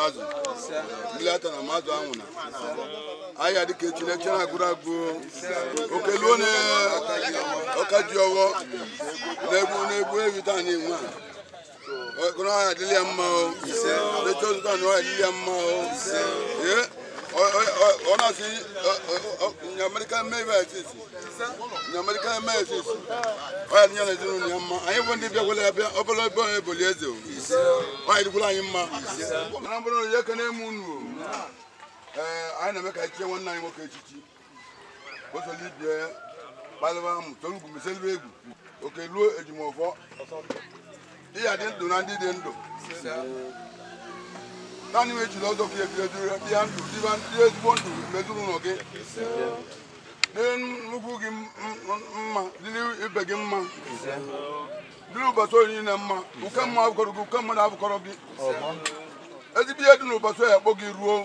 azụ mmiri ata na mazụ anwụ na ahịa dịka echi na echi na-agụrụ agụ okeluo na ọka ji ọghọ na-egbu ewi taa na-enwe a ọkụrụ ahịa adịla ya mma o echi ọzọ taa na ọhịa adịla ya mma o ee ọ na-asị America mmebe etiti America mmebe etiti ọ ya dị ya na ezinụlọ ya mma anyị bụ ndị bịakwala ya bịa ọbụla ebe onye eboli eze o ọ ya dịkwala anyị mma na mbụrụ na ya kene m unu o ee anyị na-eme ka echiche nwanne anyị nwoke echichi osoli bie kpalịba m tolugwu meselibe egwu oke luo ejimọfọ ịya dị ndụ na ndị dị ndụ naanị m ejiri ọzọ ka ebiri eduru dị ya ndụ dị ezigbo ndụ n'ezinụlọ gị dị nnukwu gị mma dịrị ibe gị mma dịrị ụbọchị onye niile mma uke mma abụkọrọ gị uke mmadụ abụkọrọ gị ezigbo ihe dị n'ụbọchị ya akpọ gị ruo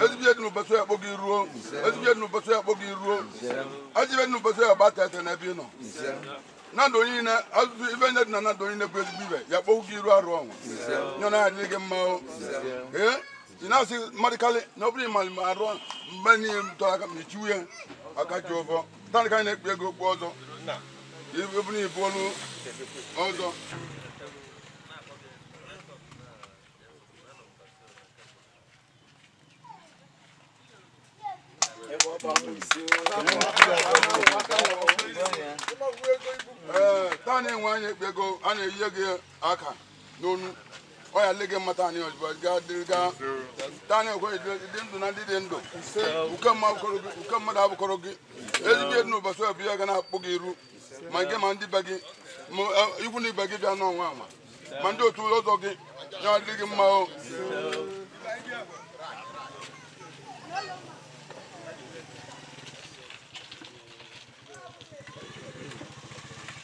ezigbo ihe dị n'ụbọchị ya akpọ gị ruo ezigbo ihe dị n'ụbọchị ya akpọ gị ruo ajọ ihe dị n'ụbọchị ya gbata ete n'ebe ị nọ na ndụ onye niile azụzụ ibe ndị dị na ndụ onye niile bụ ezigbo ibe ya kpọgbu gị iru arụ ọnwa nye na adịghị gị mma o ee ị na-asị mmadụ karị na ọ bụrụ ịmalị ma arụ mgbe niile m tọrọ aka ma ichiwu ya aka ji ụfọ taa ka anyị na-ekpu ego okpu ọzọ ebe na ibu olu ọzọ ee taa na-enwe anyị ekpe ego a na-eyiye gị aka n'onu ọ ya le gị mma taa ozugbo gaa dịrị gaa taa na-ekwe dị ndụ na ndị dị ndụ uke mmadụ abụkọrọ gị ezigbo ihe dị n'ụbọchị ọbụ ya ga na-akpụ gị iru ma nke ma ndị be gị ma ikwu na ibe gị bịa n'ọnwa ama ma ndị otu ụzọ gị ya adịrị gị mma o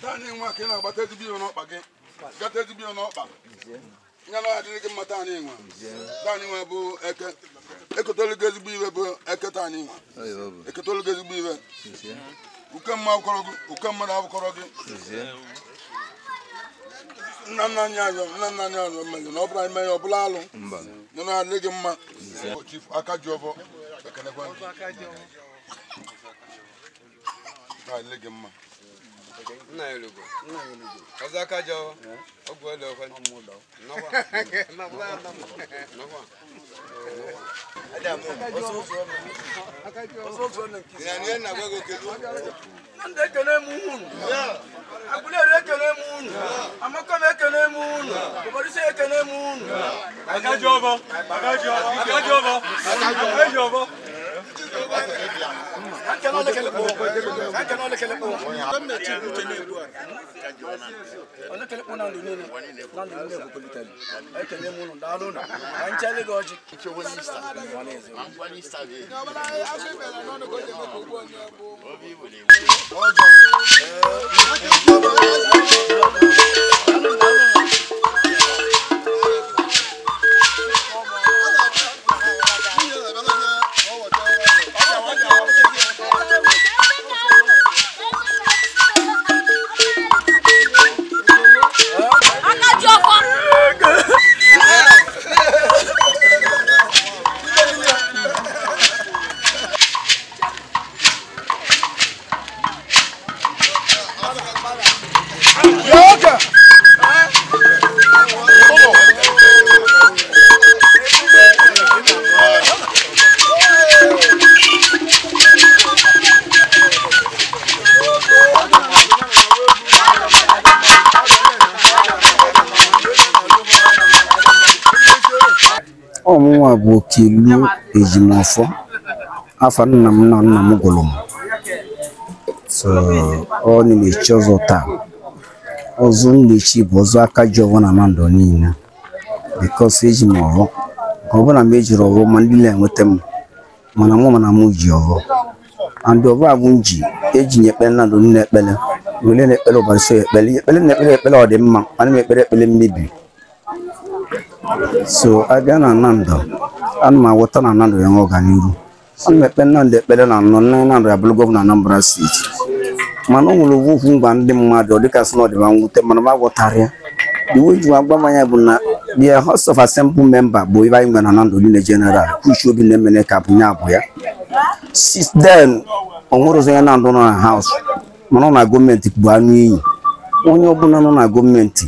taa na-enwe ka ị na-agbata ezigbo ihe n'ọkpa gị gata ezigbo ihe n'ọkpa ya na adịrị gị mma taa na-enwe taa na-enwe bụ eke ekotolu gị ezigbo iwe bụ eke taa na-enwe ekotolu gị ezigbo iwe uke mma abụkọrọ gị uke mmadụ abụkọrọ gị nna nna anyị azọ nna nna anyị azọ mmejọ na ọ bụla ime ya ọ bụla alụ ya na adịrị gị mma Chief aka ji ọbọ ekenekwa gị adịrị gị mma nna elugo ọzọ aka ji ọbọ ọgwụ elu ọkwa nnọkwa nnọkwa Ndị ekene m unu Aguleri ekene m unu Amaka m ekene m unu Obodosi ekene m unu aka ji ọbọ aka ji ọbọ aka ji ọbọ aka ji ọbọ Ọmụnwa bụ Okelu Ejimọfọ afa nna m na nna m gụrụ m so ọ na-echi ọzọ taa ọzọ m na-echi bụ ọzọ aka ji ọvọ na Nando niile because eji m ọvọ ka ọ bụla m ejiri ọvọ ma ndị na-enweta m mana mụ mana m ji ọvọ and ọvọ a bụ m ji eji nye ekpere Nando niile ekpere wele na ekpere ụbọchị ekpere ekpere na ekpere ekpere ọ dị mma mana m ekpere ekpere mmebi. So abịa na Nando ana m aghọta na Nando ya nwe ọganiru ana m ekpe Nando ekpere na nọ nna Nando abụrụ gọvanọ Anambra steeti mana o nwere okwu ngwa ndị mmadụ ọ dịka sị na ọ dị ma mwute mana m aghọtara ya. The way ji agba m anya bụ na The House of Assembly member bụ ibe anyị nwere na Nando niile general Kuchi Obinna Emenike bụ nya bụ ya. Since then o nwere ụzọ ya na ndụ nọ na house mana ọ na gọọmenti bụ anụ iyi. Onye ọbụla nọ na gọọmenti,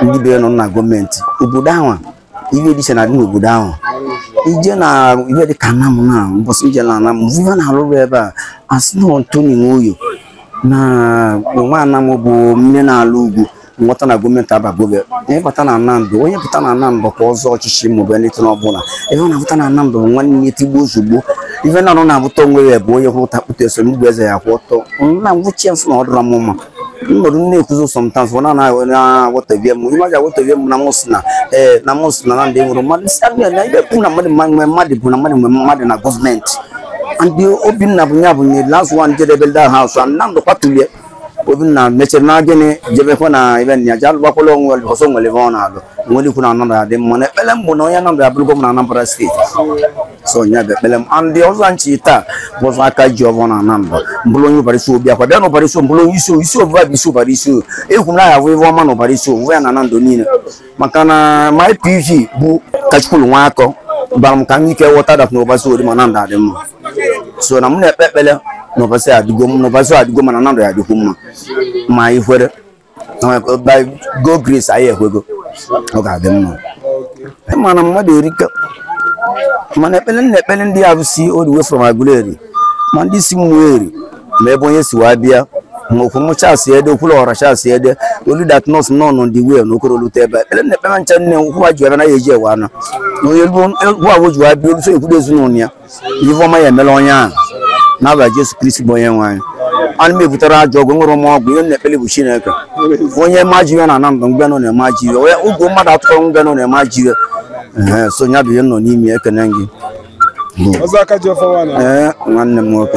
ndị be nọ na gọọmenti obodo ahụ, ibe dị iche na-adị n'obodo ahụ. Ije na ibe dị ka anam na mbọsị ije na anam ife na-arụrụ ebe a asị na Tony Nwoye na nwa anam bụ mmiri na-ala ugwu nghọta na gọọmenti abagobe ịbata na Nando. Onye pụta na Nando ka ọzọ ọchịchị maọbụ eleta n'ọbụla ebe ọ na-apụta na Nando bụ nwanne ya tigbuo ozugbo. Ife na-anọ na-abụta onwe ya bụ onye kwụta kpụta eso mgbe eze ya kwụ ọtọ nna ngwụchi ya nsị na ọ dịra m mma nnọdụ na-ekwuzo sometimes ọ na-aghọtavie m ime aja aghọtavie m na mụ sị na ee na mụ sị na Nando enwere mmadụ sị na ibe bụ na mmadụ nwe mmadụ bụ na mmadụ nwe mmadụ na gọọmenti. And Obinna bụ ya bụ nye last one jedebe that house and Nando kwatulie Obinna mechere na gịnị jebekwa na ebe nna ya ji alụgbakwala onwe ọsọ nwere ebe ọ na-alụ nwere ikwu na Anambra adị mma na ekpele mbụ na onye Anambra abụrụgo m na Anambra steeti so nya bụ ekpele m. And ọzọ nchi taa bụ ọzọ aka ji ọvọ na Anambra mbụrụ onye ụbara isi obi akwa bịa na ụbara isi mbụrụ onye isi isi obuba bụ isi ụbara isi ekwu na ya avụ ive ọma na ụbara isi ovuva ya na Nando niile maka na my PV bụ Kachukwulu nwa akọ bara m ka m ike ghọta dat na ụbara ori ma Nando adị mma. So na m na-ekpe ekpele na ụbọchị adịgo m na ụbọchị adịgo mana Nando ya adịkwu mma ma anyị kwere by go grace anyị ekwego ọ ga-adị mma. Mana mmadụ erika mana ekpele na ekpele ndị a bụ si all the way from Aguleri ma ndị si Mweri ma ebe onye si wee bịa ma okwu mụ chasị ede okwulu ọra chasị ede olu that nọọsụ nọ nọ ndị wee na okoro olute ebe ekpele na ekpele ncha nne nkwụ ha ji ebe anaghị eji ewe ana na onye egwu ahụ ji wee bịa oluso ekwudo ezinụlọ ya ife ọma ya emela onye ahụ n'aba Jesu Kristi bụ onye nwe anyị. Ana m ebutere ajọ ọgwụ nwere m ọgwụ ihe na-ekpele bụ Chineke onye ma ji iwe na Anambra mgbe nọ na-eme ajọ iwe onye ugwu mmadụ atụkọ mgbe nọ na-eme ajọ iwe. Ee, so ya bụ ihe nọ n'ime ekene gị. Ọzọ aka ji ọfọ nwa na. Ee, nwanne m nwoke.